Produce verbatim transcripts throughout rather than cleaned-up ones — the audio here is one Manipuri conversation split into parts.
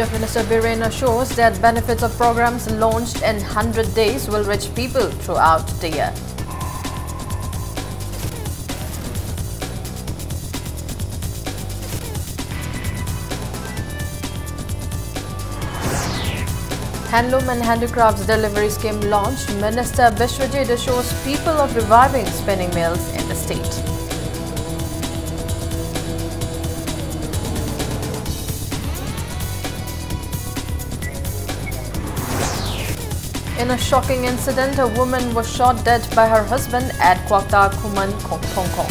Chief Minister Biren assures that benefits of programs launched in hundred days will reach people throughout the year. Handloom and Handicrafts Delivery Scheme launched, Minister Biswajit assures people of reviving spinning mills in the state. In a shocking incident, a woman was shot dead by her husband at Kwakta Khuman, Khong- Khong Khong.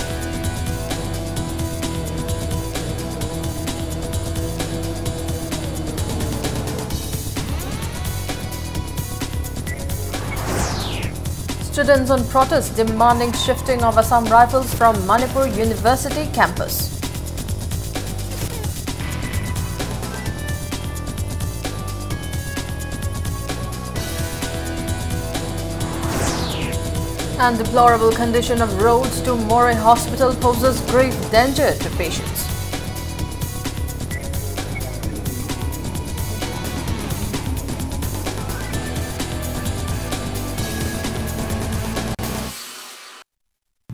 Students on protest demanding shifting of Assam Rifles from Manipur University campus. And deplorable condition of roads to Moreh Hospital poses grave danger to patients.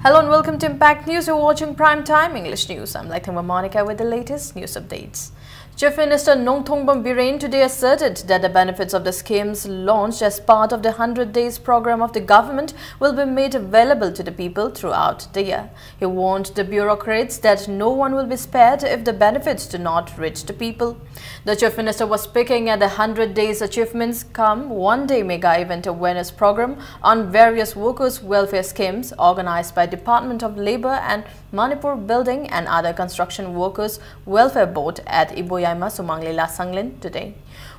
Hello and welcome to Impact News. You're watching Prime Time English News. I'm Laithangma Monica with the latest news updates. Chief Minister Nongthombam Biren today asserted that the benefits of the schemes launched as part of the hundred days program of the government will be made available to the people throughout the year. He warned the bureaucrats that no one will be spared if the benefits do not reach the people. The Chief Minister was speaking at the hundred Days Achievements Cum One Day Mega Event Awareness Program on various workers' welfare schemes organized by Department of Labour and Manipur Building and Other Construction Workers Welfare Board at Iboyaima Sumanglila Sanglen today.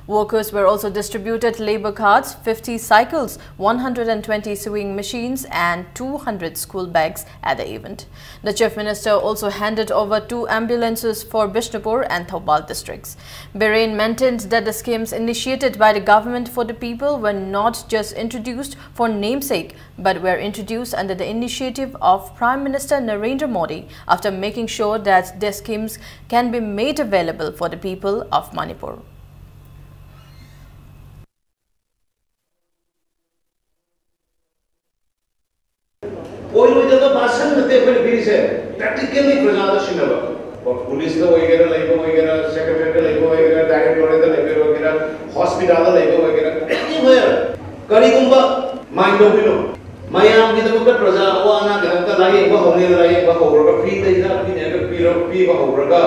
Workers were also distributed labour cards, fifty cycles, one hundred and twenty sewing machines and two hundred school bags at the event. The Chief Minister also handed over two ambulances for Bishnupur and Thoubal districts. Biren maintained that the schemes initiated by the government for the people were not just introduced for namesake, but were introduced under the initiative of Prime Minister Narendra Modi after making sure that their schemes can be made available for the people of Manipur. Practically ꯄ꯭ꯔꯖꯥꯗ ꯁꯤꯟꯅꯕ꯫ ꯄꯨꯂꯤꯁꯇ ꯑꯣꯏꯒꯦꯔꯥ, ꯂꯩꯕ ꯑꯣꯏꯒꯦꯔꯥ, ꯁꯦꯀ꯭ꯔꯦꯇꯔꯤꯌꯦꯠꯇ ꯂꯩꯕ ꯑꯣꯏꯒꯦꯔꯥ, ꯗꯥꯏꯔꯦꯛꯇꯣꯔꯦꯠꯇ ꯂꯩꯕ ꯑꯣꯏꯒꯦꯔꯥ, ꯍꯣꯁꯄꯤꯇꯥꯜꯗ ꯂꯩꯕ ꯑꯣꯏꯒꯦꯔꯥ, ꯑꯦꯅꯤꯋꯦꯌꯔ꯫ ꯀꯔꯤꯒꯨꯝꯕ ꯃꯥꯏꯟ ꯇꯧꯕꯤꯅꯣ, ꯃꯌꯥꯝꯒꯤꯗꯃꯛꯇ ꯄ꯭ꯔꯖꯥ ꯑꯋꯥ ꯑꯅꯥꯒꯤꯗꯃꯛꯇ ꯂꯥꯌꯦꯡꯕ ꯍꯧꯅꯦꯅ ꯂꯥꯌꯦꯡꯕ ꯍꯧꯔꯒ, ꯐ꯭ꯔꯤꯗ ꯍꯤꯗꯥꯛ ꯄꯤꯅꯦꯅ ꯄꯤꯔ-, ꯄꯤꯕ ꯍꯧꯔꯒ,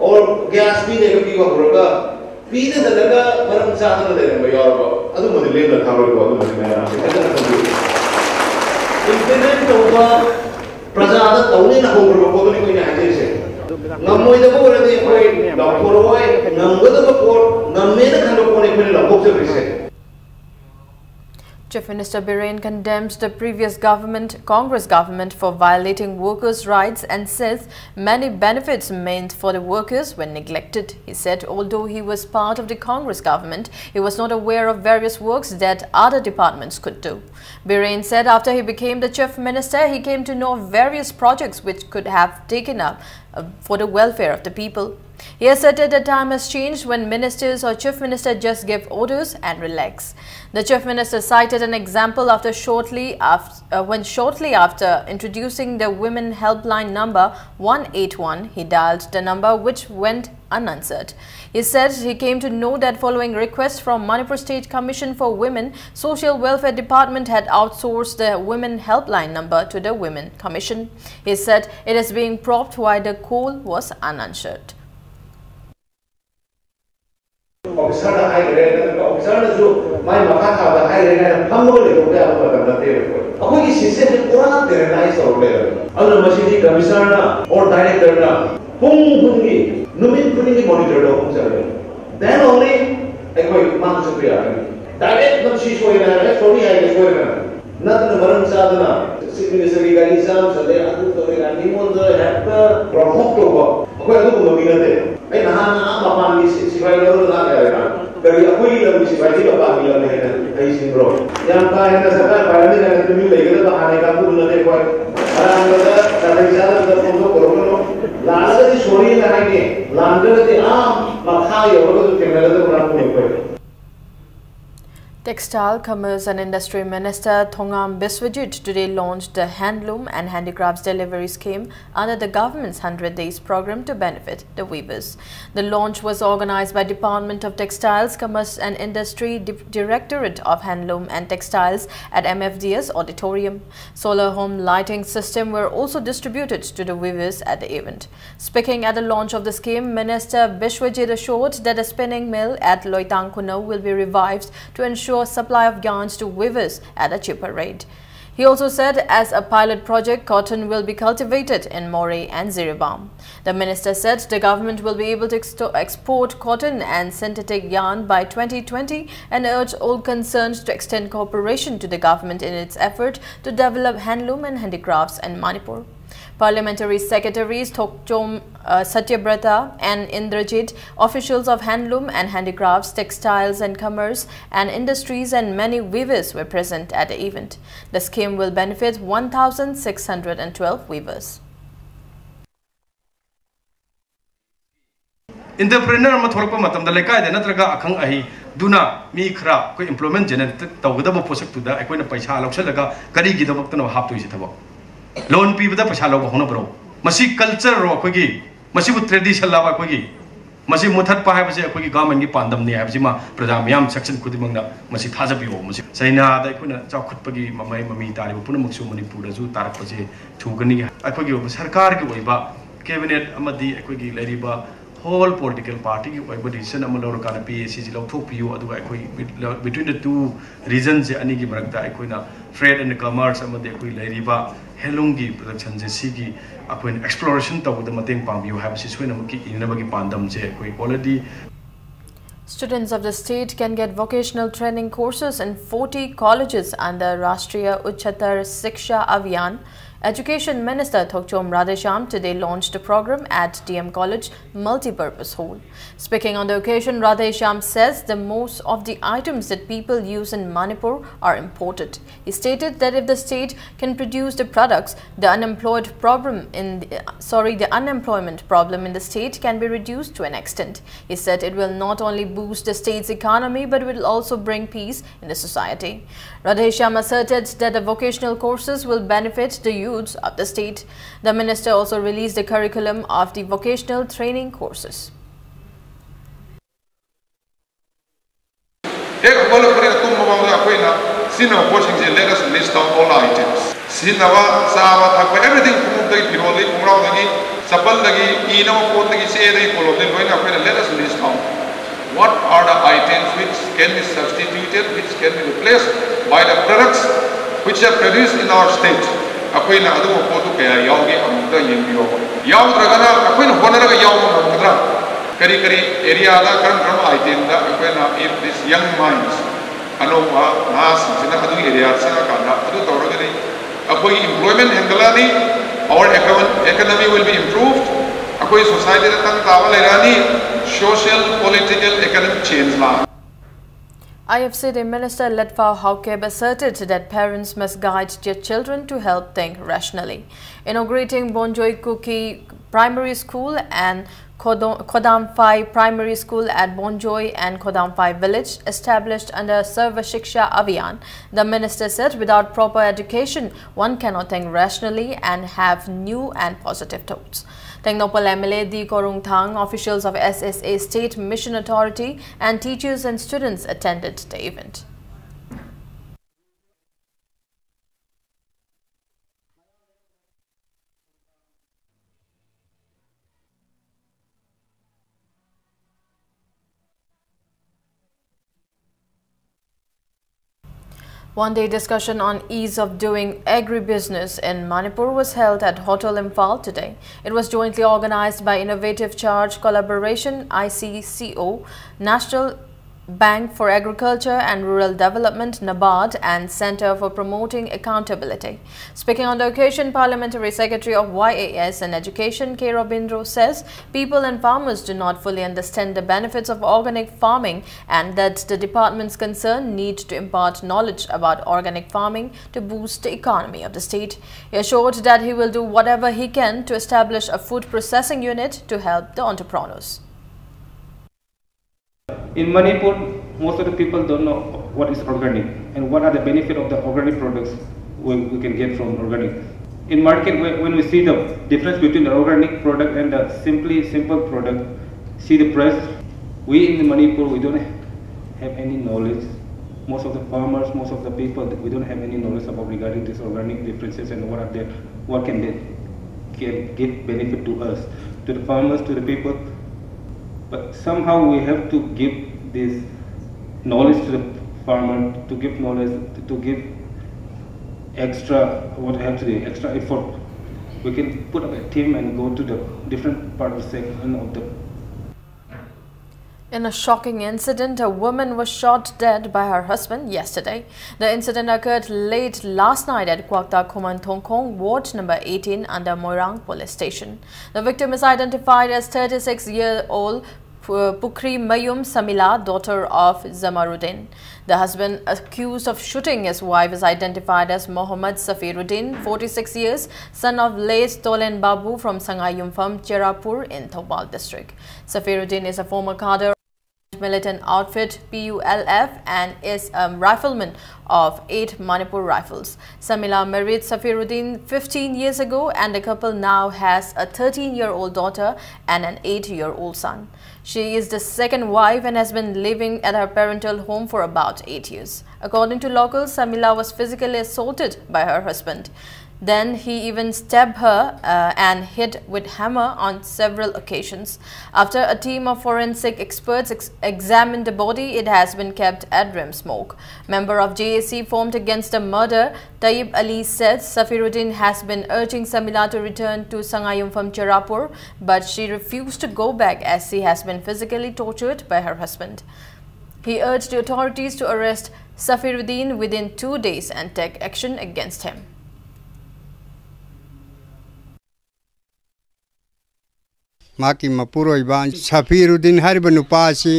ꯑꯣꯔ ꯒ꯭ꯌꯥꯁ ꯄꯤꯅꯦꯅ ꯄꯤꯕ ꯍꯧꯔꯒ, ꯄꯤꯗꯗꯅꯒ ꯃꯔꯝ ꯆꯥꯗꯅ ꯂꯩꯔꯝꯕ ꯌꯥꯎꯔꯕ, ꯑꯗꯨꯃꯗꯤ ꯂꯦꯝꯅ ꯊꯥꯔꯣꯏꯀꯣ꯫ ꯑꯗꯨꯃꯗꯤ ꯃꯌꯥꯝꯁꯦ ꯐꯖꯅ ꯈꯪꯕꯤꯌꯨ꯫ ꯏꯝꯄ꯭ꯂꯤꯃꯦꯟ ꯇꯧꯕ ꯄ꯭ꯔꯖꯥꯗ ꯇꯧꯅꯦꯅ ꯍꯧꯈ꯭ꯔꯕ ꯄꯣꯠꯇꯨꯅꯤ ꯑꯩꯈꯣꯏꯅ ꯍꯥꯏꯖꯔꯤꯁꯦ꯫ ꯉꯝꯃꯣꯏꯗꯕ ꯑꯣꯏꯔꯗꯤ ꯑꯩꯈꯣꯏ ꯂꯥꯎꯊꯣꯔꯛꯑꯣꯏ, ꯉꯝꯒꯗꯕ ꯄꯣꯠ ꯉꯝꯃꯦꯅ ꯈꯟꯕ ꯄꯣꯠꯅꯤ ꯑꯩꯈꯣꯏꯅ ꯂꯥꯎꯊꯣꯛꯆꯗꯣꯏꯁꯦ꯫ Chief Minister Biren condemns the previous government, Congress government, for violating workers' rights and says many benefits meant for the workers were neglected. He said although he was part of the Congress government, he was not aware of various works that other departments could do. Biren said after he became the chief minister, he came to know various projects which could have taken up uh, for the welfare of the people. He asserted the time has changed when ministers or chief minister just give orders and relax. The chief minister cited an example after shortly after, uh, when shortly after introducing the women helpline number one eight one, he dialed the number which went unanswered. He said he came to know that following request from Manipur State Commission for Women, Social Welfare Department had outsourced the women helpline number to the Women Commission. He said it is being probed why the call was unanswered. ꯑꯣꯐꯤꯁꯥꯔꯗ ꯍꯥꯏꯈ꯭ꯔꯦ, ꯅꯠꯇ꯭ꯔꯒ ꯑꯣꯐꯤꯁꯥꯔꯅꯁꯨ ꯃꯥꯏ ꯃꯈꯥ ꯊꯥꯕꯗ ꯍꯥꯏꯈ꯭ꯔꯦ ꯀꯥꯏꯅ ꯐꯝꯃꯒ ꯂꯩꯊꯣꯛꯄ ꯌꯥꯕ ꯃꯇꯝ ꯅꯠꯇꯦꯕ꯫ ꯑꯩꯈꯣꯏꯒꯤ ꯁꯤꯁꯇꯦꯝꯁꯦ ꯄꯨꯔꯥ ꯄꯦꯔꯦꯂꯥꯏꯁ ꯇꯧꯔ ꯂꯩꯔꯕꯅꯤ꯫ ꯑꯗꯨꯅ ꯃꯁꯤꯗꯤ ꯀꯃꯤꯁꯅꯔꯅ ꯑꯣꯔ ꯗꯥꯏꯔꯦꯛꯇꯔꯅ ꯄꯨꯡ ꯄꯨꯡꯒꯤ, ꯅꯨꯃꯤꯠ ꯈꯨꯗꯤꯡꯒꯤ ꯃꯣꯅꯤꯇꯔ ꯇꯧꯕ ꯑꯃ ꯆꯪꯉꯦ꯫ Then only ꯑꯩꯈꯣꯏ ꯃꯥꯡ ꯆꯠꯄ ꯌꯥꯒꯅꯤ꯫ ꯗꯥꯏꯔꯦꯛ ꯅꯪ ꯁꯤ ꯁꯣꯏꯅ ꯍꯥꯏꯔꯦ, ꯁꯣꯔꯤ ꯍꯥꯏꯒꯦ ꯁꯣꯏꯗꯅ꯫ ꯅꯠꯇꯅ ꯃꯔꯝ ꯆꯥꯗꯅ ꯆꯤꯐ ꯃꯤꯅꯤꯁꯇꯔꯒꯤ ꯒꯥꯔꯤ ꯆꯥꯝ ꯆꯠꯂꯦ, ꯑꯗꯨ ꯇꯧꯔꯦ ꯀꯥꯏꯅ ꯃꯤꯉꯣꯟꯗ ꯍꯦꯛꯇ ꯄ꯭ꯔꯣꯚꯣꯛ ꯇꯧꯕ, ꯑꯩꯈꯣꯏ ꯑꯗꯨꯒꯨꯝꯕ ꯃꯤ ꯅꯠꯇꯦ꯫ ꯑꯩ ꯅꯍꯥꯟ ꯑꯥ ꯃꯄꯥꯟꯒꯤ ꯁꯤ-, ꯁꯤꯐꯥꯏ ꯂꯧꯔꯒ ꯂꯥꯛꯑꯦ ꯍꯥꯏꯕ꯫ ꯀꯔꯤ ꯑꯩꯈꯣꯏꯒꯤ ꯂꯝꯒꯤ ꯁꯤꯐꯥꯏꯗꯤ ꯃꯄꯥꯟꯒꯤ ꯂꯝꯅ ꯍꯦꯟꯅ ꯍꯩꯁꯤꯡꯕ꯭ꯔꯣ? ꯌꯥꯝ ꯀꯥ ꯍꯦꯟꯅ ꯁꯔꯀꯥꯔ ꯄꯥꯏꯔꯝꯅꯤ ꯀꯥꯏꯅ ꯇꯨꯃꯤꯟ ꯂꯩꯒꯗꯕ ꯍꯥꯟꯅꯒꯤ ꯀꯥꯡꯕꯨꯗꯨ ꯅꯠꯇꯦ ꯑꯩꯈꯣꯏ꯫ ꯑꯔꯥꯟꯕꯗ ꯅꯥꯇꯩ ꯆꯥꯗꯕꯗ ꯐꯣꯡꯗꯣꯛ ꯄꯨꯔꯛꯀꯅꯨ꯫ ꯂꯥꯜꯂꯒꯗꯤ ꯁꯣꯔꯤꯅ ꯍꯥꯏꯒꯦ, ꯂꯥꯟꯗ꯭ꯔꯒꯗꯤ ꯑꯥ ꯃꯈꯥ ꯌꯧꯔꯒꯁꯨ ꯊꯦꯡꯅꯒꯗꯕ ꯀꯥꯡꯕꯨꯅꯤ ꯑꯩꯈꯣꯏ꯫ Textile, Commerce and Industry Minister Thongam Biswajit today launched the Handloom and Handicrafts Delivery Scheme under the government's hundred Days program to benefit the weavers. The launch was organized by Department of Textiles, Commerce and Industry, Di- Directorate of Handloom and Textiles at M F D S Auditorium. Solar home lighting system were also distributed to the weavers at the event. Speaking at the launch of the scheme, Minister Biswajit assured that the spinning mill at Loitang Khunou will be revived to ensure supply of yarns to weavers at a cheaper rate. He also said, as a pilot project, cotton will be cultivated in Moreh and Jiribam. The minister said the government will be able to exto- export cotton and synthetic yarn by twenty twenty and urged all concerned to extend cooperation to the government in its effort to develop handloom and handicrafts in Manipur. Parliamentary Secretaries Thokchom uh, Satyabrata and Indrajit, officials of handloom and handicrafts, textiles and commerce and industries, and many weavers were present at the event. The scheme will benefit one thousand six hundred and twelve weavers. Entrepreneur ꯑꯃ ꯊꯣꯛꯂꯛꯄ ꯃꯇꯝꯗ ꯂꯩꯀꯥꯏꯗ ꯅꯠꯇ꯭ꯔꯒ ꯑꯈꯪ ꯑꯍꯩꯗꯨꯅ ꯃꯤ ꯈꯔ ꯑꯩꯈꯣꯏ employment generate ꯇꯧꯒꯗꯕ ꯄꯣꯠꯁꯛꯇꯨꯗ ꯑꯩꯈꯣꯏꯅ ꯄꯩꯁꯥ ꯂꯧꯁꯤꯜꯂꯒ ꯀꯔꯤꯒꯤꯗꯃꯛꯇꯅꯣ ꯍꯥꯞꯇꯣꯏꯁꯦ ꯊꯕꯛ? Loan ꯄꯤꯕꯗ ꯄꯩꯁꯥ ꯂꯧꯕ ꯍꯧꯅꯕ꯭ꯔꯣ? ꯃꯁꯤ culture ꯔꯣ ꯑꯩꯈꯣꯏꯒꯤ? ꯃꯁꯤꯕꯨ tradition ꯂꯥꯕ ꯑꯩꯈꯣꯏꯒꯤ? ꯃꯁꯤ ꯃꯨꯊꯠꯄ ꯍꯥꯏꯕꯁꯦ ꯑꯩꯈꯣꯏꯒꯤ government ꯀꯤ ꯄꯥꯟꯗꯝꯅꯤ ꯍꯥꯏꯕꯁꯤꯃ ꯄ꯭ꯔꯖꯥ ꯃꯤꯌꯥꯝ section ꯈꯨꯗꯤꯡꯃꯛꯅ ꯃꯁꯤ ꯊꯥꯖꯕꯤꯌꯣ꯫ ꯃꯁꯤ ꯆꯩꯅꯥꯗ ꯑꯩꯈꯣꯏꯅ ꯆꯥꯎꯈꯠꯄꯒꯤ ꯃꯃꯩ ꯃꯃꯤ ꯇꯥꯔꯤꯕ ꯄꯨꯝꯅꯃꯛꯁꯨ ꯃꯅꯤꯄꯨꯔꯗꯁꯨ ꯇꯥꯔꯛꯄꯁꯦ ꯊꯨꯒꯅꯤ꯫ ꯑꯩꯈꯣꯏꯒꯤ ꯑꯣꯏꯕ ꯁꯔꯀꯥꯔꯒꯤ ꯑꯣꯏꯕ cabinet ꯑꯃꯗꯤ ꯑꯩꯈꯣꯏꯒꯤ ꯂꯩꯔꯤꯕ whole political party ꯒꯤ ꯑꯣꯏꯕ decision ꯑꯃ ꯂꯧꯔꯀꯥꯟꯗ P A C ꯁꯤ ꯂꯧꯊꯣꯛꯄꯤꯌꯨ, ꯑꯗꯨꯒ ꯑꯩꯈꯣꯏ between the two region ꯁꯦ ꯑꯅꯤꯒꯤ ꯃꯔꯛꯇ ꯑꯩꯈꯣꯏꯅ trade and commerce ꯑꯃꯗꯤ ꯑꯩꯈꯣꯏ ꯂꯩꯔꯤꯕ handloom ꯒꯤ production ꯁꯦ ꯁꯤꯒꯤ ꯑꯩꯈꯣꯏꯅ exploration ꯇꯧꯕꯗ ꯃꯇꯦꯡ ꯄꯥꯡꯕꯤꯌꯨ ꯍꯥꯏꯕꯁꯤ ꯁꯣꯏꯗꯅꯃꯛꯀꯤ ꯏꯅꯅꯕꯒꯤ ꯄꯥꯟꯗꯝꯁꯦ ꯑꯩꯈꯣꯏ already Students of the state can get vocational training courses in forty colleges under Rashtriya Ucchatar Shiksha Abhiyan. Education Minister Thokchom Radheshyam today launched a program at D M College Multipurpose Hall. Speaking on the occasion, Radheshyam says the most of the items that people use in Manipur are imported. He stated that if the state can produce the products, the unemployed problem in the, sorry, the unemployment problem in the state can be reduced to an extent. He said it will not only boost the state's economy but will also bring peace in the society. Radheshyam asserted that the vocational courses will benefit the youths of the state. The minister also released the curriculum of the vocational training courses. ꯍꯦꯛ ꯍꯧꯒꯠꯂꯛꯄꯗꯒꯤ ꯇꯨꯝꯕ ꯐꯥꯎꯗ ꯑꯩꯈꯣꯏꯅ ꯁꯤꯖꯤꯟꯅꯕ ꯄꯣꯠꯁꯤꯡꯁꯦ, let us list down all items. ꯁꯤꯖꯤꯟꯅꯕ, ꯆꯥꯕ, ꯊꯛꯄ, everything, ꯈꯣꯡꯎꯞꯇꯒꯤ, ꯐꯤꯔꯣꯜꯗꯒꯤ, ꯈꯣꯡꯒ꯭ꯔꯥꯎꯗꯒꯤ, ꯆꯄꯜꯗꯒꯤ, ꯏꯅꯕ ꯄꯣꯠꯇꯒꯤ, ꯆꯦꯗꯒꯤ, ꯀꯣꯂꯣꯝꯗꯒꯤ, ꯂꯣꯏꯅ ꯑꯩꯈꯣꯏꯅ let us list down. What are the items which can be substituted, which can be replaced by the products which are produced in our state? ꯑꯩꯈꯣꯏꯅ ꯑꯗꯨꯒꯨꯝꯕ ꯄꯣꯠꯇꯨ ꯀꯌꯥ ꯌꯥꯎꯒꯦ ꯑꯃꯨꯛꯇ ꯌꯦꯡꯕꯤꯌꯣ꯫ ꯌꯥꯎꯗ꯭ꯔꯒꯅ ꯑꯩꯈꯣꯏꯅ ꯍꯣꯠꯅꯔꯒ ꯌꯥꯎꯕ ꯉꯝꯒꯗ꯭ꯔꯥ? ꯀꯔꯤ ꯀꯔꯤ ꯑꯦꯔꯤꯌꯥꯗ ꯀꯔꯝ ꯀꯔꯝꯕ items ꯗ ꯑꯩꯈꯣꯏꯅ, if this young minds, ꯑꯅꯧꯕ ꯅꯍꯥꯁꯤꯡꯁꯤꯅ ꯑꯗꯨꯒꯤ ꯑꯦꯔꯤꯌꯥꯗ ꯆꯪꯉꯀꯥꯟꯗ ꯑꯗꯨ ꯇꯧꯔꯒꯗꯤ ꯑꯩꯈꯣꯏꯒꯤ employment ꯍꯦꯟꯒꯠꯂꯛꯑꯅꯤ, our economy will be improved, ꯑꯩꯈꯣꯏ society ꯗ ꯇꯪ ꯇꯥꯕ ꯂꯩꯔꯛꯑꯅꯤ, social, political, economic change ꯂꯥꯛꯑꯅꯤ꯫ I F C D Minister Letpao Haokip asserted that parents must guide their children to help think rationally. Inaugurating Bonjoi Kuki Primary School and Khodamphai Primary School at Bonjoi and Khodamphai village, established under Sarva Shiksha Abhiyan, the minister said without proper education, one cannot think rationally and have new and positive thoughts. Tengnoupal M L A D Khorumthang, officials of S S A State Mission Authority, and teachers and students attended the event. One-day discussion on ease of doing agribusiness in Manipur was held at Hotel Imphal today. It was jointly organized by Innovative Charge Collaboration, I C C O, National Bank for Agriculture and Rural Development, NABARD, and Center for Promoting Accountability. Speaking on the occasion, Parliamentary Secretary of Y A S and Education, K Robindro, says people and farmers do not fully understand the benefits of organic farming and that the departments concerned need to impart knowledge about organic farming to boost the economy of the state. He assured that he will do whatever he can to establish a food processing unit to help the entrepreneurs. In Manipur, most of the people don't know what is organic and what are the benefit of the organic products we, we can get from organic. In market, when, when we see the difference between the organic product and the simply simple product, see the price. We in Manipur, we don't have any knowledge. Most of the farmers, most of the people, we don't have any knowledge about regarding this organic differences and what are they, what can they can give benefit to us, to the farmers, to the people. But somehow we have to give this knowledge to the farmer, to give knowledge, to give extra, what I have to do, extra effort. We can put up a team and go to the different part of the segment of the In a shocking incident, a woman was shot dead by her husband yesterday. The incident occurred late last night at Kwakta Khuman Thongkhong, Ward number eighteen, under Moirang Police Station. The victim is identified as thirty-six-year-old Pu- Pukhri Mayum Samila, daughter of Zamaruddin. The husband accused of shooting his wife is identified as Mohammad Safiruddin, forty-six years, son of late Tolen Babu from Sangayumpham, Cherapur in Thoubal district. Safiruddin is a former cadre of militant outfit P U L F and is a rifleman of eight Manipur Rifles. Samila married Safiruddin fifteen years ago, and the couple now has a thirteen-year-old daughter and an eight-year-old son. She is the second wife and has been living at her parental home for about eight years. According to locals, Samila was physically assaulted by her husband. Then he even stabbed her uh, and hit with hammer on several occasions. After a team of forensic experts ex- examined the body, it has been kept at RIMS morgue. Member of J A C formed against the murder, Tayyib Ali, said Safiruddin has been urging Samila to return to Sangayumpham Cherapur, but she refused to go back as she has been physically tortured by her husband. He urged the authorities to arrest Safiruddin within two days and take action against him. ꯃꯍꯥꯛꯀꯤ ꯃꯄꯨꯔꯣꯏꯕ ꯁꯐꯤꯔꯨꯗꯤꯟ ꯍꯥꯏꯔꯤꯕ ꯅꯨꯄꯥ ꯑꯁꯤ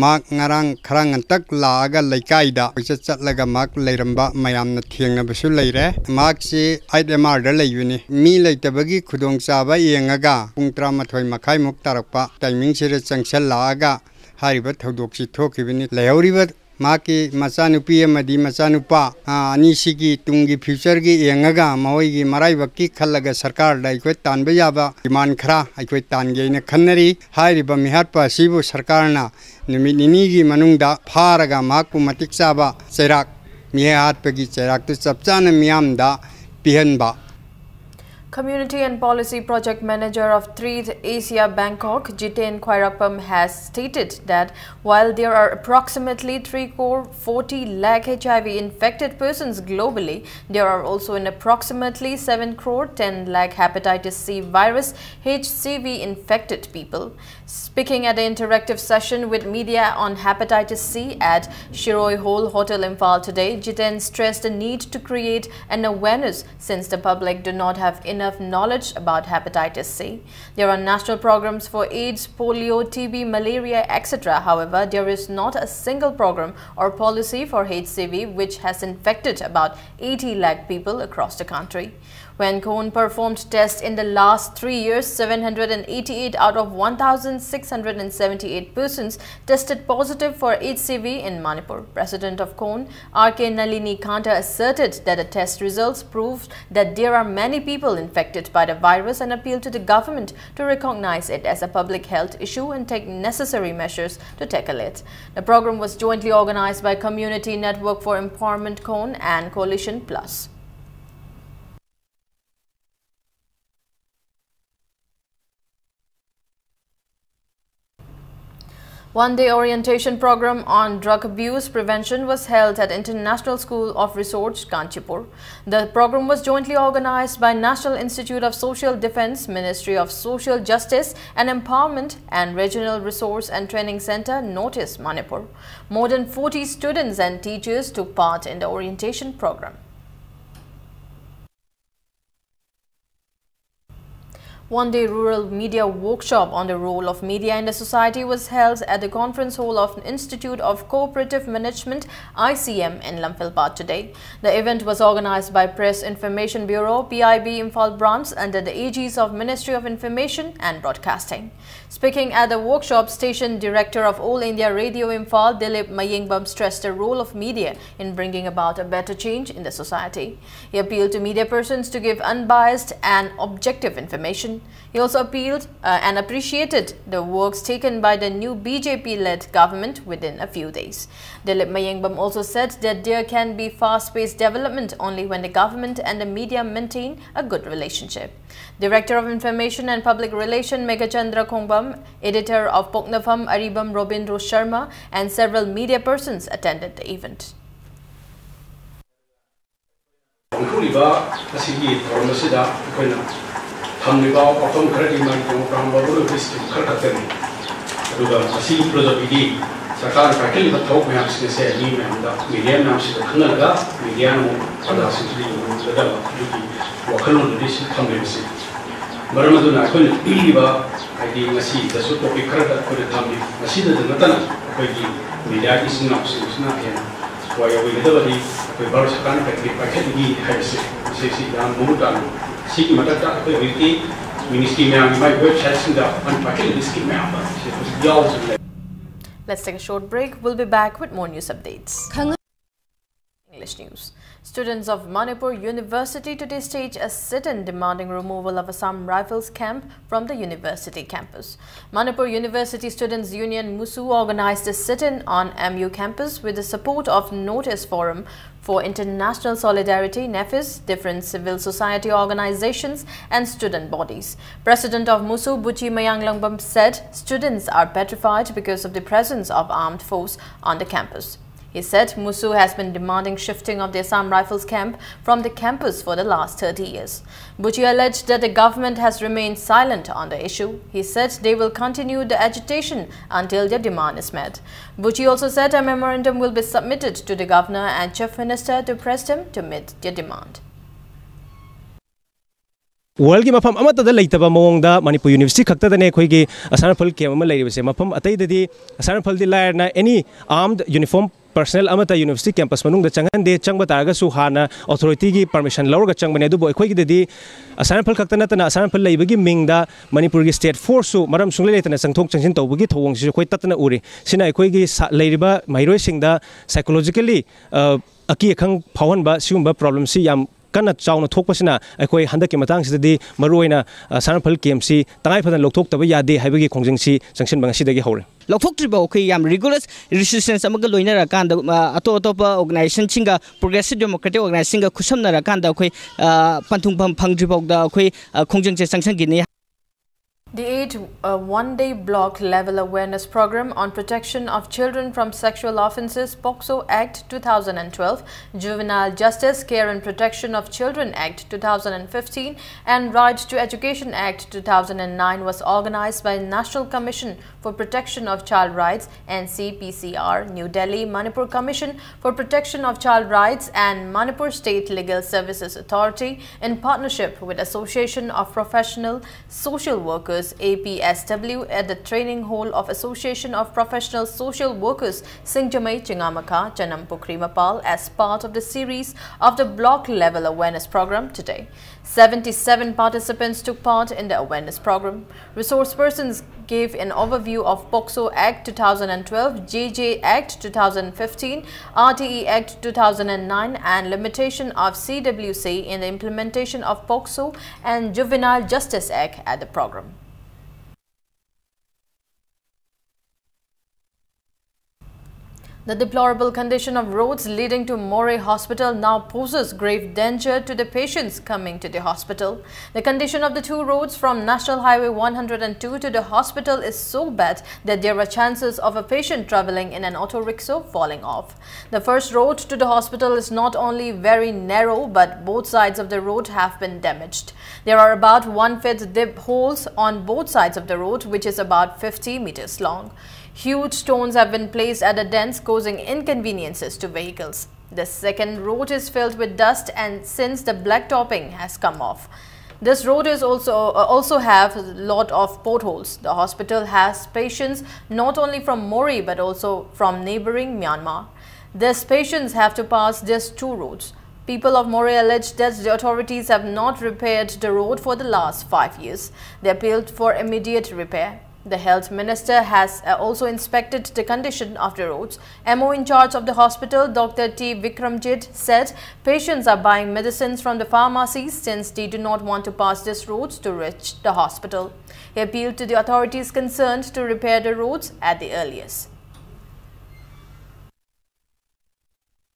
ꯃꯍꯥꯛ ꯉꯔꯥꯡ ꯈꯔ ꯉꯟꯇꯛ ꯂꯥꯛꯑꯒ ꯂꯩꯀꯥꯏꯗ ꯀꯣꯏꯆꯠ ꯆꯠꯂꯒ ꯃꯍꯥꯛ ꯂꯩꯔꯝꯕ ꯃꯌꯥꯝꯅ ꯊꯦꯡꯅꯕꯁꯨ ꯂꯩꯔꯦ꯫ ꯃꯍꯥꯛꯁꯤ ꯑꯩꯠ ꯑꯦꯝ ꯑꯥꯔꯗ ꯂꯩꯕꯅꯤ꯫ ꯃꯤ ꯂꯩꯇꯕꯒꯤ ꯈꯨꯗꯣꯡꯆꯥꯕ ꯌꯦꯡꯉꯒ ꯄꯨꯡ ꯇꯔꯥꯃꯥꯊꯣꯏ ꯃꯈꯥꯏꯃꯨꯛ ꯇꯥꯔꯛꯄ ꯇꯥꯏꯃꯤꯡꯁꯤꯗ ꯆꯪꯁꯜꯂꯛꯑꯒ ꯍꯥꯏꯔꯤꯕ ꯊꯧꯗꯣꯛꯁꯤ ꯊꯣꯛꯈꯤꯕꯅꯤ꯫ ꯂꯩꯍꯧꯔꯤꯕ ꯃꯍꯥꯛꯀꯤ ꯃꯆꯥꯅꯨꯄꯤ ꯑꯃꯗꯤ ꯃꯆꯥꯅꯨꯄꯥ, ꯑ, ꯑꯅꯤꯁꯤꯒꯤ ꯇꯨꯡꯒꯤ ꯐ꯭ꯌꯨꯆꯔꯒꯤ ꯌꯦꯡꯉꯒ ꯃꯈꯣꯏꯒꯤ ꯃꯔꯥꯏꯕꯛꯀꯤ ꯈꯜꯂꯒ ꯁꯔꯀꯥꯔꯗ ꯑꯩꯈꯣꯏ ꯇꯥꯟꯕ ꯌꯥꯕ ꯗꯤꯃꯥꯟ ꯈꯔ ꯑꯩꯈꯣꯏ ꯇꯥꯟꯒꯦꯅ ꯈꯟꯅꯔꯤ꯫ ꯍꯥꯏꯔꯤꯕ ꯃꯤꯍꯥꯠꯄ ꯑꯁꯤꯕꯨ ꯁꯔꯀꯥꯔꯅ ꯅꯨꯃꯤꯠ ꯅꯤꯅꯤꯒꯤ ꯃꯅꯨꯡꯗ ꯐꯥꯔꯒ ꯃꯍꯥꯛꯄꯨ ꯃꯇꯤꯛ ꯆꯥꯕ ꯆꯩꯔꯥꯛ, ꯃꯤꯍꯥꯠꯄꯒꯤ ꯆꯩꯔꯥꯛꯇꯨ ꯆꯞ ꯆꯥꯅ ꯃꯤꯌꯥꯝꯗ ꯄꯤꯍꯟꯕ꯫ Community and Policy Project Manager of Treat Asia Bangkok, Jiten Khwairapam, has stated that while there are approximately three crore forty lakh H I V infected persons globally, there are also an approximately seven crore ten lakh hepatitis C virus, H C V, infected people. Speaking at an interactive session with media on hepatitis C at Shiroi Hall Hotel Imphal today, Jiten stressed the need to create an awareness since the public do not have enough knowledge about hepatitis C. There are national programs for AIDS, polio, T B, malaria, et cetera. However, there is not a single program or policy for H C V, which has infected about eighty lakh people across the country. When Khon performed tests in the last three years, seven hundred and eighty-eight out of one thousand six hundred and seventy-eight persons tested positive for H C V in Manipur. President of Khon, R K Nalini Kanta, asserted that the test results proved that there are many people infected by the virus and appealed to the government to recognize it as a public health issue and take necessary measures to tackle it. The program was jointly organized by Community Network for Empowerment Khon and Coalition Plus. One-day orientation program on drug abuse prevention was held at International School of Resource, Kanchipur. The program was jointly organized by National Institute of Social Defense, Ministry of Social Justice and Empowerment, and Regional Resource and Training Center, North East Manipur. More than forty students and teachers took part in the orientation program. One-day rural media workshop on the role of media in the society was held at the conference hall of Institute of Cooperative Management, I C M, in Lamphel Bad today. The event was organized by Press Information Bureau, P I B Imphal Branch, under the aegis of Ministry of Information and Broadcasting. Speaking at the workshop, Station Director of All India Radio Imphal, Dilip Mayengbam, stressed the role of media in bringing about a better change in the society. He appealed to media persons to give unbiased and objective information. He also appealed, uh, and appreciated the works taken by the new B J P-led government within a few days. Dilip Mayengbam also said that there can be fast-paced development only when the government and the media maintain a good relationship. Director of Information and Public Relation Meghachandra Khongbam, editor of Poknapam Aribam Robindro Sharma, and several media persons attended the event. ꯄꯥꯡꯊꯣꯛꯂꯤꯕ ꯑꯁꯤꯒꯤ ꯊꯧꯔꯝ ꯑꯁꯤꯗ ꯑꯩꯈꯣꯏꯅ ꯊꯝꯂꯤꯕ ꯋꯥꯐꯝ ꯈꯔꯗꯤ ꯃꯥꯒꯤ ꯇꯣꯉꯥꯟ ꯇꯣꯉꯥꯟꯕ ꯄꯣꯂꯤꯇꯤꯛꯁꯀꯤ ꯈꯔ ꯈꯛꯇꯅꯤ꯫ ꯑꯗꯨꯒ ꯃꯁꯤꯒꯤ ꯄ꯭ꯔꯣꯖꯦꯛꯀꯤꯗꯤ ꯁꯔꯀꯥꯔꯅ ꯄꯥꯏꯈꯠꯂꯤꯕ ꯊꯕꯛ ꯃꯌꯥꯝꯁꯤꯡ ꯑꯁꯦ ꯃꯤ ꯃꯌꯥꯝꯗ, ꯃꯦꯗꯤꯌꯥ ꯃꯌꯥꯝꯁꯤꯗ ꯈꯪꯍꯜꯂꯒ ꯃꯦꯗꯤꯌꯥꯅ ꯑꯃꯨꯛ ꯄ꯭ꯔꯖꯥꯁꯤꯡꯁꯤꯗ ꯌꯧꯍꯟꯒꯗꯕ ꯑꯗꯨꯒꯤ ꯋꯥꯈꯜꯂꯣꯟꯗꯨꯗꯤ ꯁꯤ ꯊꯝꯂꯤꯕꯁꯤ꯫ ꯃꯔꯝ ꯑꯗꯨꯅ ꯑꯩꯈꯣꯏꯅ ꯄꯤꯔꯤꯕ, ꯍꯥꯏꯗꯤ ꯉꯁꯤꯗꯁꯨ ꯇꯣꯄꯤꯛ ꯈꯔꯗ ꯑꯩꯈꯣꯏꯅ ꯊꯝꯂꯤ꯫ ꯃꯁꯤꯗꯇ ꯅꯠꯇꯅ ꯑꯩꯈꯣꯏꯒꯤ ꯃꯦꯗꯤꯌꯥꯒꯤ ꯏꯆꯤꯟ ꯏꯅꯥꯎꯁꯤꯡꯁꯤꯅ ꯍꯦꯟꯅ ꯊꯋꯥꯏ ꯌꯥꯎꯕꯤꯒꯗꯕꯗꯤ ꯑꯩꯈꯣꯏ ꯚꯥꯔꯠ ꯁꯔꯀꯥꯔꯅ ꯀꯔꯤ ꯀꯔꯤ ꯄꯥꯏꯈꯠꯂꯤꯒꯦ ꯍꯥꯏꯕꯁꯦ, ꯃꯁꯤꯁꯤ ꯌꯥꯝ ꯃꯃꯨꯠ ꯇꯥꯅ꯫ ꯁꯤꯒꯤ ꯃꯊꯛꯇ ꯑꯩꯈꯣꯏ ꯍꯧꯖꯤꯛꯇꯤ ꯃꯤꯅꯤꯁꯇ꯭ꯔꯤ ꯃꯌꯥꯝꯒꯤ ꯃꯥꯏ ꯋꯦꯕꯁꯥꯏꯠꯁꯤꯡꯗ ꯃꯥꯅ ꯄꯥꯏꯈꯠꯂꯤꯕ ꯁ꯭ꯀꯤꯝ ꯃꯌꯥꯝ ꯑꯁꯤ ꯍꯧꯖꯤꯛ ꯌꯥꯎꯗꯨꯅ ꯂꯩ꯫ Let's take a short break. We'll be back with more news updates. English News. Students of Manipur University today staged a sit-in demanding removal of Assam Rifles camp from the university campus. Manipur University Students Union, MUSU, organized a sit-in on M U campus with the support of Notice Forum for International Solidarity, NEFIS, different civil society organizations, and student bodies. President of MUSU, Buchi Mayang Langbam, said students are petrified because of the presence of armed force on the campus. He said MUSU has been demanding shifting of the Assam Rifles camp from the campus for the last thirty years. Buchi alleged that the government has remained silent on the issue. He said they will continue the agitation until their demand is met. Buchi also said a memorandum will be submitted to the governor and chief minister to press them to meet their demand. Worldꯒꯤ ꯃꯐꯝ ꯑꯃꯠꯇꯗ ꯂꯩꯇꯕ ꯃꯑꯣꯡꯗ ꯃꯅꯤꯄꯨꯔ ꯌꯨꯅꯤꯚꯔꯁꯤꯇꯤ ꯈꯛꯇꯗꯅꯦ ꯑꯩꯈꯣꯏꯒꯤ ꯑꯁꯥꯝ ꯔꯥꯏꯐꯜ ꯀꯦꯝ ꯑꯃ ꯂꯩꯔꯤꯕꯁꯦ꯫ ꯃꯐꯝ ꯑꯇꯩꯗꯗꯤ ꯑꯁꯥꯝ ꯔꯥꯏꯐꯜꯗꯤ ꯂꯥꯏꯔꯅ any armed uniform personnel ꯑꯃꯠꯇ ꯌꯨꯅꯤꯚꯔꯁꯤꯇꯤ ꯀꯦꯝꯄꯁ ꯃꯅꯨꯡꯗ ꯆꯪꯍꯟꯗꯦ꯫ ꯆꯪꯕ ꯇꯥꯔꯒꯁꯨ ꯍꯥꯟꯅ ꯑꯣꯊꯣꯔꯤꯇꯤꯒꯤ ꯄꯔꯃꯤꯁꯟ ꯂꯧꯔꯒ ꯆꯪꯕꯅꯦ꯫ ꯑꯗꯨꯕꯨ ꯑꯩꯈꯣꯏꯒꯤꯗꯗꯤ ꯑꯁꯥꯝ ꯔꯥꯏꯐꯜ ꯈꯛꯇ ꯅꯠꯇꯅ ꯑꯁꯥꯝ ꯔꯥꯏꯐꯜ ꯂꯩꯕꯒꯤ ꯃꯤꯡꯗ ꯃꯅꯤꯄꯨꯔꯒꯤ ꯁ꯭ꯇꯦꯠ ꯐꯣꯔꯁꯁꯨ ꯃꯔꯝ ꯁꯨꯡꯂꯩ ꯂꯩꯇꯅ ꯆꯪꯊꯣꯛ ꯆꯪꯁꯤꯟ ꯇꯧꯕꯒꯤ ꯊꯧꯑꯣꯡꯁꯤꯁꯨ ꯑꯩꯈꯣꯏ ꯇꯠꯇꯅ ꯎꯔꯤ꯫ ꯁꯤꯅ ꯑꯩꯈꯣꯏꯒꯤ ꯁꯥ-, ꯂꯩꯔꯤꯕ ꯃꯍꯩꯔꯣꯏꯁꯤꯡꯗ psychologically, ꯑ, ꯑꯀꯤ ꯑꯈꯪ ꯐꯥꯎꯍꯟꯕ ꯁꯤꯒꯨꯝꯕ ꯄ꯭ꯔꯣꯕ꯭ꯂꯦꯝꯁꯤ ꯌꯥꯝ ꯀꯟꯅ ꯆꯥꯎꯅ ꯊꯣꯛꯄꯁꯤꯅ ꯑꯩꯈꯣꯏ ꯍꯟꯗꯛꯀꯤ ꯃꯇꯥꯡꯁꯤꯗꯗꯤ ꯃꯔꯨꯑꯣꯏꯅ, ꯑ, ꯑꯁꯥꯝ ꯔꯥꯏꯐꯜ ꯀꯦꯝꯁꯤ ꯇꯉꯥꯏ ꯐꯗꯅ ꯂꯧꯊꯣꯛꯇꯕ ꯌꯥꯗꯦ ꯍꯥꯏꯕꯒꯤ ꯈꯣꯡꯖꯪꯁꯤ ꯆꯪꯁꯤꯟꯕ ꯉꯁꯤꯗꯒꯤ ꯍꯧꯔꯦ꯫ ꯂꯧꯊꯣꯛꯇ꯭ꯔꯤꯕ ꯑꯩꯈꯣꯏ ꯌꯥꯝ ꯔꯤꯒꯨꯂꯔ ꯔꯤꯁꯤꯁꯇꯦꯟꯁ ꯑꯃꯒ ꯂꯣꯏꯅꯔꯀꯥꯟꯗ, ꯑ, ꯑꯇꯣꯞ ꯑꯇꯣꯞꯄ ꯑꯣꯔꯒꯅꯥꯏꯖꯦꯁꯟꯁꯤꯡꯒ, ꯄ꯭ꯔꯣꯒ꯭ꯔꯦꯁꯤꯞ ꯗꯦꯃꯣꯀ꯭ꯔꯦꯇꯤꯛ ꯑꯣꯔꯒꯅꯥꯏꯖꯦꯁꯟꯒ ꯈꯨꯠꯁꯝꯅꯔꯀꯥꯟꯗ ꯑꯩꯈꯣꯏ, ꯑ, ꯄꯟꯊꯨꯡꯐꯝ ꯐꯪꯗ꯭ꯔꯤ ꯐꯥꯎꯗ ꯑꯩꯈꯣꯏ, ꯑ, ꯈꯣꯡꯖꯪꯁꯦ ꯆꯪꯁꯤꯟꯈꯤꯅꯤ꯫ The eighth, uh, one-day block level awareness program on protection of children from sexual offences, POCSO Act two thousand and twelve, Juvenile Justice, Care and Protection of Children Act two thousand and fifteen, and Right to Education Act two thousand and nine was organised by National Commission for Protection of Child Rights, N C P C R, New Delhi, Manipur Commission for Protection of Child Rights, and Manipur State Legal Services Authority, in partnership with Association of Professional Social Workers, A P S W, at the training hall of Association of Professional Social Workers, Singjamei Chingamakha, Chanampukhri Mapal, as part of the series of the block level awareness program today. Seventy-seven participants took part in the awareness program. Resource persons gave an overview of POCSO Act two thousand twelve, J J Act two thousand fifteen, R T E Act two thousand nine, and limitation of C W C in the implementation of POCSO and Juvenile Justice Act at the program. The deplorable condition of roads leading to Moreh Hospital now poses grave danger to the patients coming to the hospital. The condition of the two roads from National Highway one hundred two to the hospital is so bad that there are chances of a patient traveling in an auto rickshaw falling off. The first road to the hospital is not only very narrow, but both sides of the road have been damaged. There are about one feet deep holes on both sides of the road, which is about fifty meters long. Huge stones have been placed at the dents, causing inconveniences to vehicles. The second road is filled with dust, and since the black topping has come off, this road is also uh, also have a lot of potholes. The hospital has patients not only from Moreh but also from neighboring Myanmar. These patients have to pass these two roads. People of Moreh allege that the authorities have not repaired the road for the last five years. They appealed for immediate repair. The health minister has uh, also inspected the condition of the roads. M O in charge of the hospital, Doctor T Vikramjit, said patients are buying medicines from the pharmacies since they do not want to pass these roads to reach the hospital. He appealed to the authorities concerned to repair the roads at the earliest.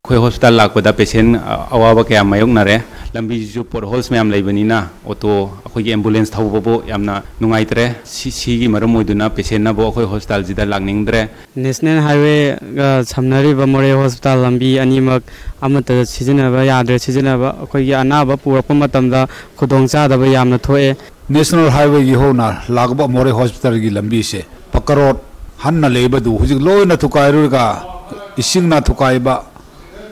ꯑꯩꯈꯣꯏ ꯍꯣꯁꯄꯤꯇꯥꯜ ꯂꯥꯛꯄꯗ ꯄꯦꯁꯦꯟ ꯑꯋꯥꯕ ꯀꯌꯥ ꯃꯥꯌꯣꯛꯅꯔꯦ꯫ ꯂꯝꯕꯤꯁꯤꯁꯨ ꯄꯣꯠ ꯍꯣꯜꯁ ꯃꯌꯥꯝ ꯂꯩꯕꯅꯤꯅ ꯑꯣꯇꯣ, ꯑꯩꯈꯣꯏꯒꯤ ꯑꯦꯝꯕꯨꯂꯦꯟꯁ ꯊꯧꯕꯕꯨ ꯌꯥꯝꯅ ꯅꯨꯡꯉꯥꯏꯇ꯭ꯔꯦ꯫ ꯁꯤ, ꯁꯤꯒꯤ ꯃꯔꯝ ꯑꯣꯏꯗꯨꯅ ꯄꯦꯁꯦꯟꯅꯕꯨ ꯑꯩꯈꯣꯏ ꯍꯣꯁꯄꯤꯇꯥꯜꯁꯤꯗ ꯂꯥꯛꯅꯤꯡꯗ꯭ꯔꯦ꯫ ꯅꯦꯁꯅꯦꯜ ꯍꯥꯏꯋꯦꯒ ꯁꯝꯅꯔꯤꯕ ꯃꯣꯔꯦ ꯍꯣꯁꯄꯤꯇꯥꯜ ꯂꯝꯕꯤ ꯑꯅꯤꯃꯛ ꯑꯃꯠꯇ ꯁꯤꯖꯤꯟꯅꯕ ꯌꯥꯗ꯭ꯔꯦ꯫ ꯁꯤꯖꯤꯟꯅꯕ ꯑꯩꯈꯣꯏꯒꯤ ꯑꯅꯥꯕ ꯄꯨꯔꯛꯄ ꯃꯇꯝꯗ ꯈꯨꯗꯣꯡꯆꯥꯗꯕ ꯌꯥꯝꯅ ꯊꯣꯛꯑꯦ꯫ ꯅꯦꯁꯅꯦꯜ ꯍꯥꯏꯋꯦꯒꯤ ꯍꯧꯅ ꯂꯥꯛꯄ ꯃꯣꯔꯦ ꯍꯣꯁꯄꯤꯇꯥꯜꯒꯤ ꯂꯝꯕꯤꯁꯦ ꯄꯀꯥ ꯔꯣꯗ ꯍꯥꯟꯅ ꯂꯩꯕꯗꯨ ꯍꯧꯖꯤꯛ ꯂꯣꯏꯅ ꯊꯨꯒꯥꯏꯔꯨꯔꯒ ꯏꯁꯤꯡꯅ ꯊꯨꯒꯥꯏꯕ,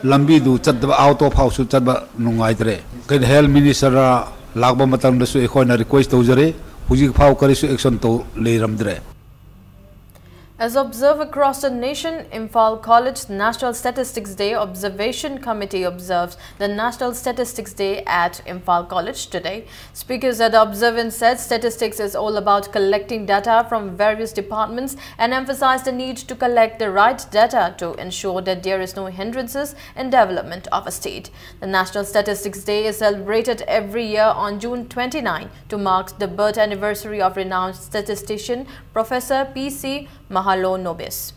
ꯂꯝꯕꯤꯗꯨ ꯆꯠꯇꯕ, ꯑꯣꯇꯣ ꯐꯥꯎꯁꯨ ꯆꯠꯄ ꯅꯨꯡꯉꯥꯏꯇ꯭ꯔꯦ꯫ ꯀꯩꯅꯣ, ꯍꯦꯜꯊ ꯃꯤꯅꯤꯁꯇꯔ ꯂꯥꯛꯄ ꯃꯇꯝꯗꯁꯨ ꯑꯩꯈꯣꯏꯅ ꯔꯤꯀ꯭ꯋꯦꯁ ꯇꯧꯖꯔꯦ, ꯍꯧꯖꯤꯛ ꯐꯥꯎ ꯀꯔꯤꯁꯨ ꯑꯦꯛꯁꯟ ꯇꯧ ꯂꯩꯔꯝꯗ꯭ꯔꯦ꯫ As observed across the nation, Imphal College National Statistics Day Observation Committee observes the National Statistics Day at Imphal College today. Speakers at the observance said statistics is all about collecting data from various departments and emphasized the need to collect the right data to ensure that there is no hindrances in development of a state. The National Statistics Day is celebrated every year on June twenty-nine to mark the birth anniversary of renowned statistician Professor P C Mahalanobis.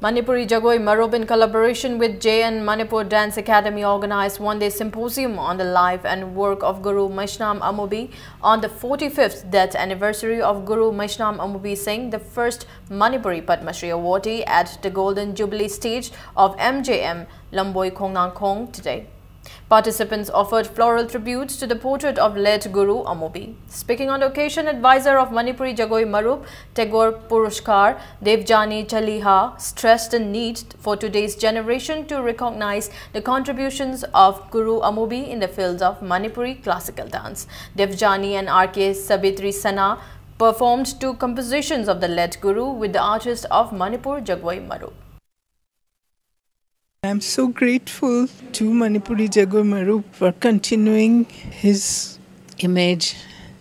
Manipuri Jagoi Marup, in collaboration with J N Manipur Dance Academy, organized one-day symposium on the life and work of Guru Maishnam Amubi on the forty-fifth death anniversary of Guru Maishnam Amubi Singh, the first Manipuri Padma Shri awardee, at the Golden Jubilee stage of M J M Lamboi Khongnangkhong today. Participants offered floral tributes to the portrait of late Guru Amubi. Speaking on the occasion, advisor of Manipuri Jagoi Marup, Tagore Puruskar, Devjani Chaliha, stressed the need for today's generation to recognize the contributions of Guru Amubi in the field of Manipuri classical dance. Devjani and R K Sabitri Sana performed two compositions of the late Guru with the artist of Manipur Jagoi Marup. I'm so grateful to Manipuri Jagoi Marup for continuing his image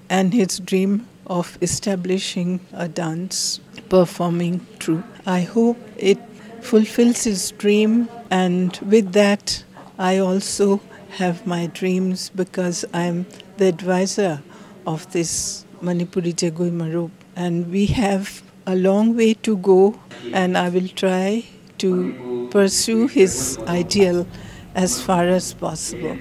and his dream of establishing a dance performing troupe. I hope it fulfills his dream, and with that, I also have my dreams because I'm the advisor of this Manipuri Jagoi Marup, and we have a long way to go, and I will try to pursue his ideal as far as possible.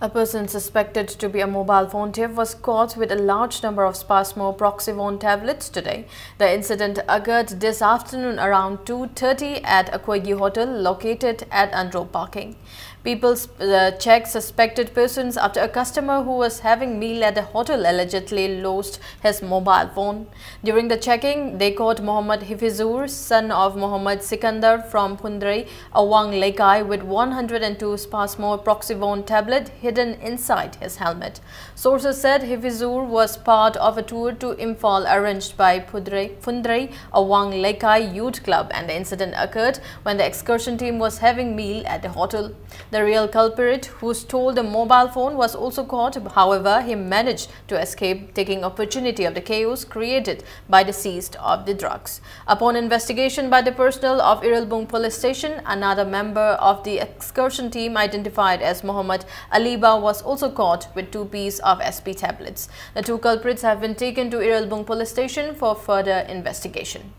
A person suspected to be a mobile phone thief was caught with a large number of Spasmo Proxivon tablets today. The incident occurred this afternoon around two thirty at Akoigi Hotel, located at Andro Parking. People uh, checked suspected persons after a customer who was having meal at the hotel allegedly lost his mobile phone. During the checking, they caught Mohammad Hifizur, son of Mohammad Sikandar from Phundrei, Awang Leikai, with one hundred and two Spasmo Proxivon tablet hidden inside his helmet. Sources said Hifizur was part of a tour to Imphal arranged by Phundrei, Phundrei Awang Leikai Youth Club, and the incident occurred when the excursion team was having meal at the hotel. The real culprit, who stole the mobile phone, was also caught. However, he managed to escape, taking opportunity of the chaos created by the seized of the drugs. Upon investigation by the personnel of Irilbung Police Station, another member of the excursion team identified as Mohammad Aliba was also caught with two piece of S P tablets. The two culprits have been taken to Irilbung Police Station for further investigation.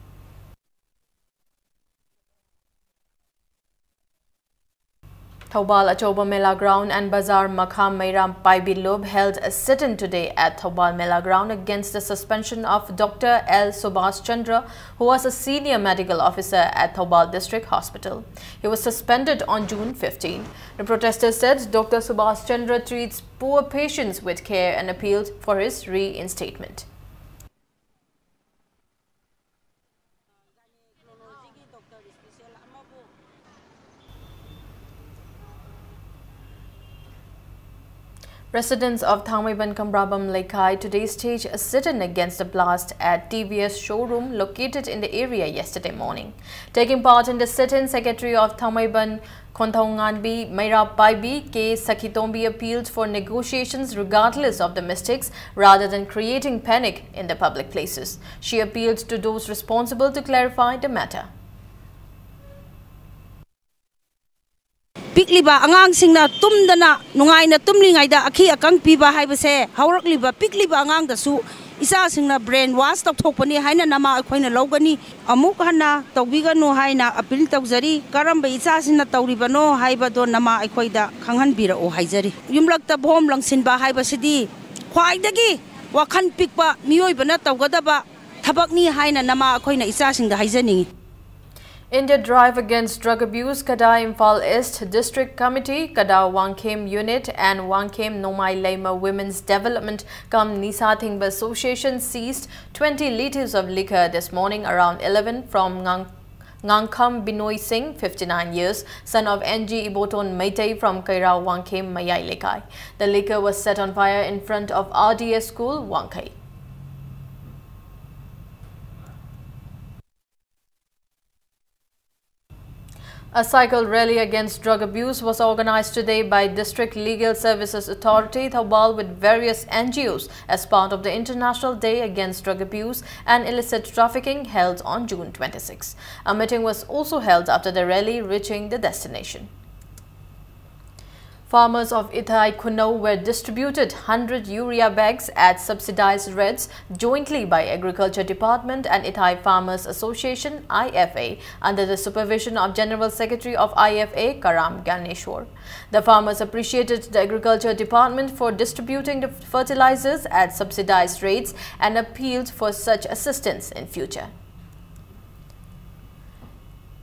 Thoubal Achoba Mela Ground and Bazar Makham Meiram Paibi Lub held a sit-in today at Thoubal Mela Ground against the suspension of Doctor L Subhas Chandra, who was a senior medical officer at Thoubal District Hospital. He was suspended on June fifteen. The protesters said Doctor Subhas Chandra treats poor patients with care and appealed for his reinstatement. Residents of Thangmeiban Kamrabam Leikai today staged a sit-in against the blast at T V S showroom located in the area yesterday morning. Taking part in the sit-in, Secretary of Thangmeiban Khonthong Nganbi, Meira Paibi, K Sakhitombi appealed for negotiations regardless of the mistakes rather than creating panic in the public places. She appealed to those responsible to clarify the matter. ꯄꯤꯛꯂꯤꯕ ꯑꯉꯥꯡꯁꯤꯡꯅ ꯇꯨꯝꯗꯅ ꯅꯨꯡꯉꯥꯏꯅ ꯇꯨꯝꯂꯤꯉꯩꯗ ꯑꯀꯤ ꯑꯀꯪ ꯄꯤꯕ ꯍꯥꯏꯕꯁꯦ ꯍꯧꯔꯛꯂꯤꯕ ꯄꯤꯛꯂꯤꯕ ꯑꯉꯥꯡꯗꯁꯨ ꯏꯆꯥꯁꯤꯡꯅ brain wash ꯇꯧꯊꯣꯛꯄꯅꯤ ꯍꯥꯏꯅ ꯅꯃꯥ ꯑꯩꯈꯣꯏꯅ ꯂꯧꯒꯅꯤ꯫ ꯑꯃꯨꯛ ꯍꯟꯅ ꯇꯧꯕꯤꯒꯅꯨ ꯍꯥꯏꯅ appeal ꯇꯧꯖꯔꯤ꯫ ꯀꯔꯝꯕ ꯏꯆꯥꯁꯤꯡꯅ ꯇꯧꯔꯤꯕꯅꯣ ꯍꯥꯏꯕꯗꯣ ꯅꯃꯥ ꯑꯩꯈꯣꯏꯗ ꯈꯪꯍꯟꯕꯤꯔꯛꯎ ꯍꯥꯏꯖꯔꯤ꯫ ꯌꯨꯝꯂꯛꯇ ꯕꯣꯝ ꯂꯪꯁꯤꯟꯕ ꯍꯥꯏꯕꯁꯤꯗꯤ ꯈ꯭ꯋꯥꯏꯗꯒꯤ ꯋꯥꯈꯜ ꯄꯤꯛꯄ ꯃꯤꯑꯣꯏꯕꯅ ꯇꯧꯒꯗꯕ ꯊꯕꯛꯅꯤ ꯍꯥꯏꯅ ꯅꯃꯥ ꯑꯩꯈꯣꯏꯅ ꯏꯆꯥꯁꯤꯡꯗ ꯍꯥꯏꯖꯅꯤꯡꯏ꯫ In the drive against drug abuse, Kada Imphal East District Committee, Kada Wangkhem Unit and Wangkhem Nomai Leima Women's Development cum Nisa Thingba Association seized twenty liters of liquor this morning around eleven from Ngang Ngangkham Binoy Singh, fifty-nine years, son of N G Iboton Meitei from Kairao Wangkhem Mayai Lekai. The liquor was set on fire in front of R D S school, Wangkhei. A cycle rally against drug abuse was organized today by District Legal Services Authority, Thoubal, with various N G Os as part of the International Day Against Drug Abuse and Illicit Trafficking held on June twenty-six. A meeting was also held after the rally reaching the destination. Farmers of Ithai Khunou were distributed hundred urea bags at subsidized rates jointly by Agriculture Department and Ithai Farmers Association, I F A, under the supervision of General Secretary of I F A, Karam Ganeshwar. The farmers appreciated the Agriculture Department for distributing the fertilizers at subsidized rates and appealed for such assistance in future.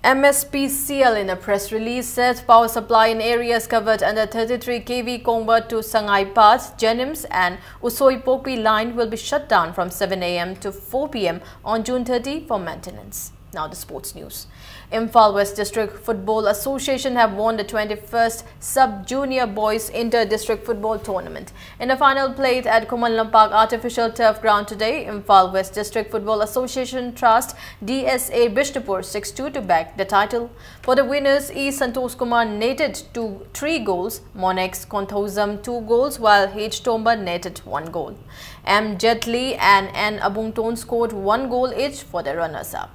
M S P C L, in a press release, said power supply in areas covered under thirty-three K V Kongba to Sangaipat, Jenims and Usoi Pokpi line will be shut down from seven A M to four P M on June thirty for maintenance. Now the sports news. Imphal West District Football Association have won the twenty-first Sub-Junior Boys Inter-District Football Tournament. In a final played at Khuman Lampak Artificial Turf Ground today, Imphal West District Football Association Trust D S A Bishnupur six two to back the title. For the winners, E Santosh Kumar netted two, three goals, Monex Konthoujam two goals, while H Tomba netted one goal. M Jetli and N Abungton scored one goal each for the runners-up.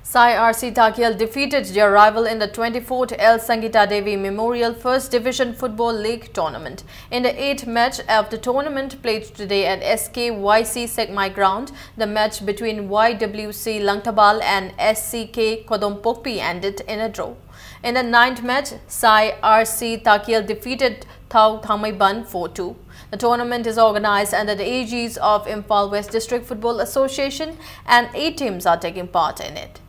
Sai R C Takial defeated their rival in the twenty-fourth L Sangita Devi Memorial First Division Football League tournament. In the eighth match of the tournament played today at S K Y C Sekmai ground, the match between Y W C Langthabal and S C K Khodompokpi ended in a draw. In the ninth match, Sai R C Takial defeated Thao Thangmeiban four two. The tournament is organized under the aegis of Imphal West District Football Association, and eight teams are taking part in it.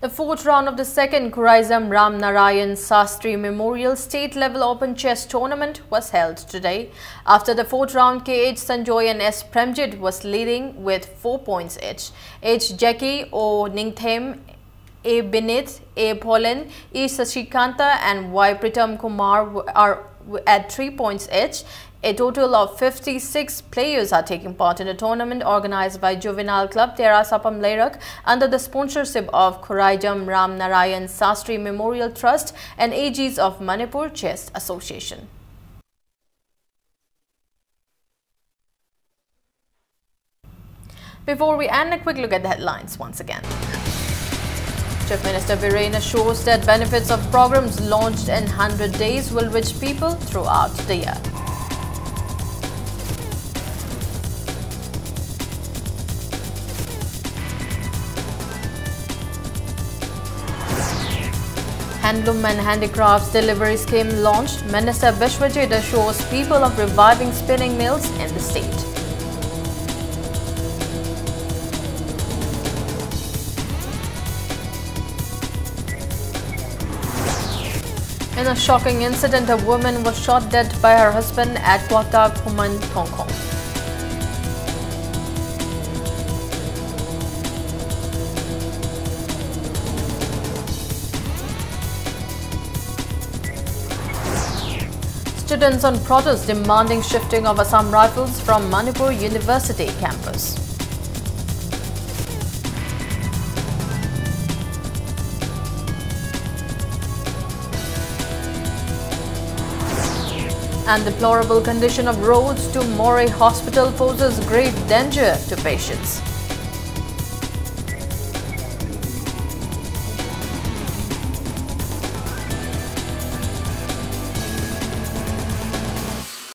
The fourth round of the second Khuraijam Ram Narayan Sastri Memorial State Level Open Chess Tournament was held today. After the fourth round, K H Sanjoy and S Premjit was leading with four points each. H Jackie, O Ningthem, A Binit, A Polin, E Sashikanta and Y Pritam Kumar w- are w- at three points each. A total of fifty-six players are taking part in a tournament organized by Juvenile Club Tera Sapam Leirak under the sponsorship of Khuraijam Ram Narayan Sastri Memorial Trust and A Gs of Manipur Chess Association. Before we end, a quick look at the headlines once again. Chief Minister Biren assures that benefits of programs launched in one hundred days will reach people throughout the year. Handloom and Handicrafts Delivery Scheme launched, Minister Biswajit assures people of reviving spinning mills in the state. In a shocking incident, a woman was shot dead by her husband at Kwakta Khuman, Kongkhong. Students on protest demanding shifting of Assam Rifles from Manipur University campus. And deplorable condition of roads to Moreh Hospital poses grave danger to patients.